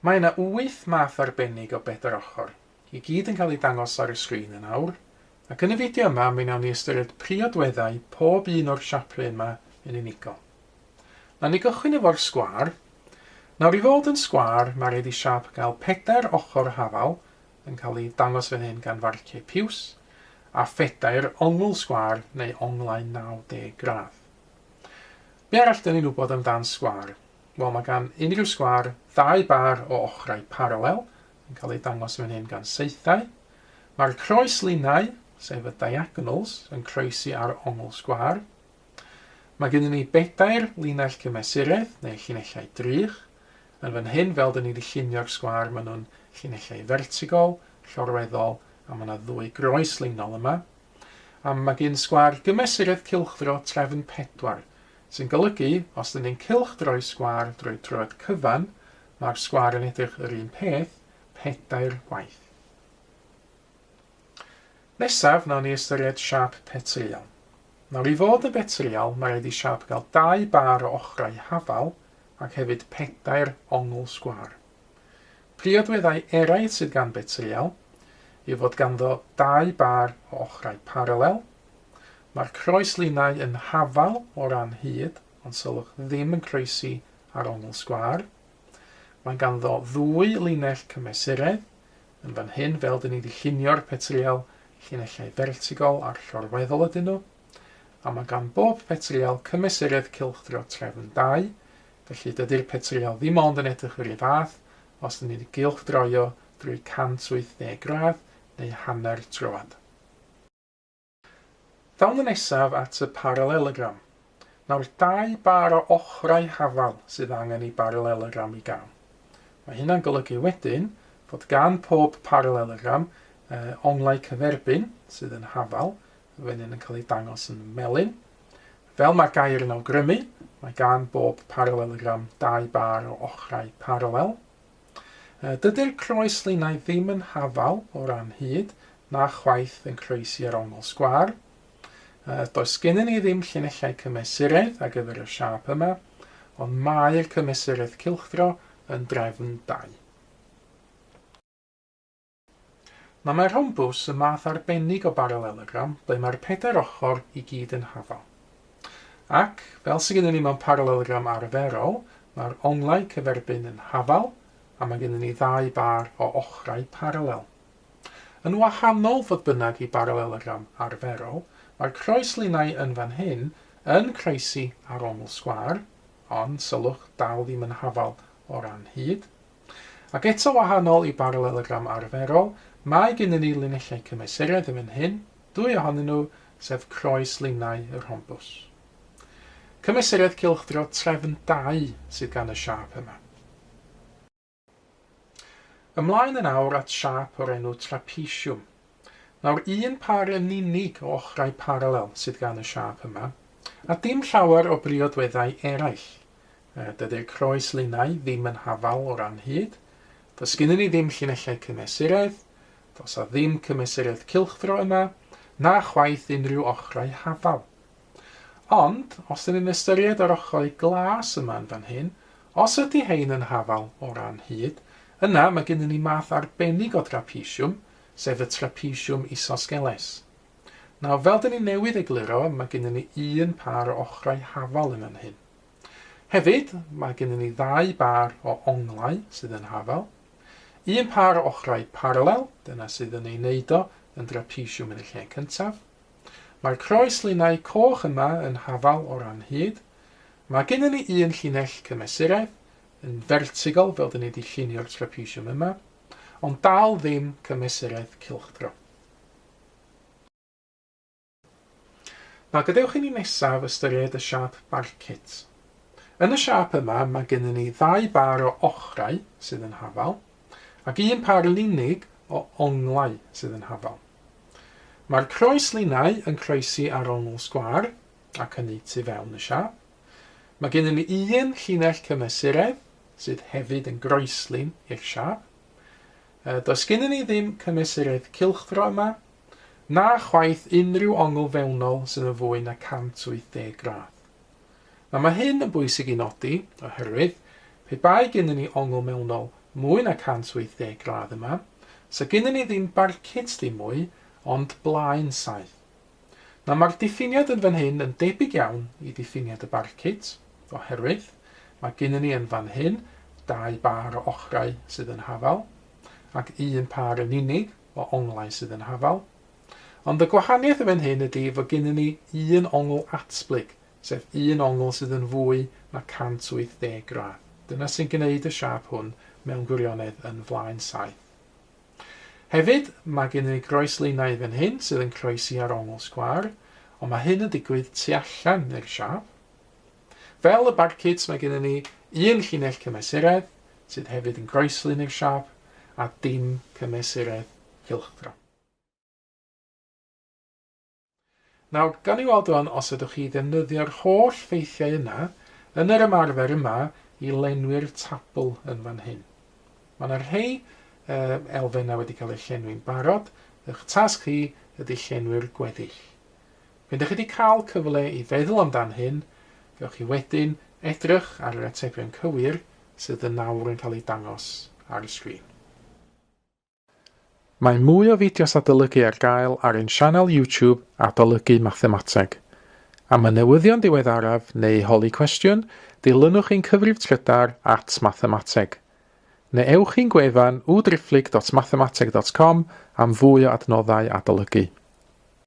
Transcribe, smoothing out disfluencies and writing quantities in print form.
Mae yna wyth math arbennig o bedair ochr, i gyd yn cael eu dangos ar y sgrin yn awr, ac yn y fideo yma mi wnawn ni ystyried priodweddau pob un o'r siapiau yma yn unigol. Nawn ni gychwyn efo'r sgwâr. Nawr i fod yn sgwâr mae rhaid i siâp gael pedair ochr hafal, yn cael eu dangos fan hyn gan farciau piws, a phedair ongl sgwâr neu onglau 90 gradd. Be arall dyn ni'n wybod amdan sgwâr? Wel, mae gan unrhyw sgwâr ddau bar o ochrau paralel, yn cael eu dangos fan hyn gan saethau. Mae'r croeslinau, sef y diagonals, yn croesi ar ongl sgwâr. Mae gennym ni bedair linell cymesuredd, neu llinellau drych. Yn fan hyn, fel dyn ni wedi llunio'r sgwâr, maen nhw'n llinellau fertigol, llorweddol, a mae yna ddwy groes linol yma. A mae gen sgwâr gymesuredd cylchdro trefn 4, sy'n golygu, os dyn ni'n cylchdroi sgwâr drwy troed cyfan, mae'r sgwâr yn edrych yr un peth pedair gwaith. Nesaf, nawn ni ystyried siâp petryal. Nawr, i fod yn betryal, mae rhaid i siâp gael dau bar o ochrau hafal ac hefyd pedair ongl sgwâr. Priodweddau eraill sydd gan betryal yw fod ganddo dau bar o ochrau paralel, mae'r croeslinau yn hafal o ran hyd, ond sylwch ddim yn croesi ar ongl sgwâr. Mae ganddo ddwy linell cymesuredd, Yn fan hyn, fel dyn ni wedi llunio'r petryal, llinellau fertigol a'r llorweddol ydyn nhw, a mae gan bob petryal cymesuredd cylchdro trefn 2, felly dydy'r petryal ddim ond yn edrych yr un fath os dyn ni wedi gylchdroio drwy 180 gradd neu hanner troad. Down y nesaf at y paralelogram. Nawr, dau bar o ochrau hafal sydd angen i baralelogram i gael. Mae hynna'n golygu wedyn fod gan pob paralelogram eh, onglau cyferbyn sydd yn hafal, fan hyn yn cael ei dangos yn melyn. Fel mae'r gair yn awgrymu, mae gan bob paralelogram dau bar o ochrau paralel. Dydy'r croeslinau ddim yn hafal o ran hyd, na chwaith yn croesi ar ongl sgwâr. Does gennym ni ddim llinellau cymesuredd ar gyfer y siâp yma, ond mae'r cymesuredd cylchdro yn drefn 2. Nawr mae rhombws yn math arbennig o baralelogram ble mae'r pedair ochr i gyd yn hafal. Ac, fel sydd gennym ni mewn paralelogram arferol, mae'r onglau cyferbyn yn hafal a mae gennym ni ddau bâr o ochrau paralel. Yn wahanol, fodd bynnag, i baralelogram arferol, mae'r croeslinau yn fan hyn yn croesi ar ongl sgwâr, ond, sylwch, dal ddim yn hafal o ran hyd. Ac eto wahanol i baralelogram arferol, mae gennyn ni linellau cymesuredd yn fan hyn, dwy ohonyn nhw, sef croes linau y rhombws. Cymesuredd cylchdro trefn 2 sydd gan y siâp yma. Ymlaen yn awr at siâp o'r enw trapesiwm. Nawr, un pâr yn unig o ochrau paralel sydd gan y siâp yma, a dim llawer o briodweddau eraill. Dydy'r croeslinau ddim yn hafal o ran hyd. Does gennyn ni ddim llinellau cymesuredd, does 'a ddim cymesuredd cylchdro yma, na chwaith unrhyw ochrau hafal. Ond, os dyn ni'n ystyried yr ochrau glas yma yn fan hyn, os ydy hein yn hafal o ran hyd, yna mae gennyn ni math arbennig o drapesiwm, sef y trapesiwm isosgeles. Nawr, fel dyn ni newydd egluro, mae gennyn ni un pâr o ochrau hafal yn fan hyn. Hefyd, mae gennym ni ddau bâr o onglau sydd yn hafal. Un pâr o ochrau paralel, dyna sydd yn ei wneud o yn drapesiwm yn y lle cyntaf. Mae'r croeslinau coch yma yn hafal o ran hyd. Mae gennym ni un llinell cymesuredd, yn fertigol fel dyn ni wedi llunio'r trapesiwm yma, ond dal ddim cymesuredd cylchdro. Nawr gadewch i ni nesaf ystyried y siâp barcut. Yn y siâp yma mae gennym ni ddau bâr o ochrau sydd yn hafal, ac un pâr yn unig o onglau sydd yn hafal. Mae'r croeslinau yn croesi ar ongl sgwâr, ac hynny tu fewn y siâp. Mae gennym ni un llinell cymesuredd, sydd hefyd yn groeslin i'r siâp. Does gennym ni ddim cymesuredd cylchdro yma, Na chwaith unrhyw ongl fewnol sydd yn fwy na 180 gradd. Nawr mae hyn yn bwysig i nodi, oherwydd, pe bai gennyn ni ongl mewnol mwy na 180 gradd yma, so gynnon ni ddim barcut dim mwy, ond blaen saeth. Nawr mae'r diffiniad yn fan hyn yn debyg iawn i ddiffiniad y barcut, oherwydd mae gynnon ni yn fan hyn dau bâr o ochrau sydd yn hafal, ac un pâr yn unig o onglau sydd yn hafal. Ond y gwahaniaeth yn fan hyn ydy fod gynnon ni un ongl atblyg, sef un ongl sydd yn fwy na 180 gradd. Dyna sy'n gwneud y siâp hwn mewn gwirionedd yn flaen saeth. Hefyd, mae gennym ni groeslinau fan hyn sydd yn croesi ar ongl sgwâr, ond mae hyn yn digwydd tu allan i'r siâp. Fel y barcut, mae gennym ni un llinell cymesuredd, sydd hefyd yn groeslin i'r siâp, a dim cymesuredd cylchdro. Nawr, gawn ni weld rwan os ydwch chi ddefnyddio'r holl ffeithiau yna yn yr ymarfer yma i lenwi'r tabl yn fan hyn. Mae yna rhai uh, elfennau wedi cael eu llenwi'n barod, eich tasg chi ydy llenwi'r gweddill. Pan ydych chi wedi cael cyfle i feddwl amdan hyn, gewch chi wedyn edrych ar yr atebion cywir sydd yn nawr yn cael eu dangos ar y sgrin. Mae mwy o fideos adolygu ar gael ar ein sianel YouTube Adolygu Mathemateg. Am y newyddion diweddaraf neu holi cwestiwn, dilynwch ein cyfrif trydar at mathemateg. Neu ewch i'n gwefan www.mathemateg.com am fwy o adnoddau adolygu.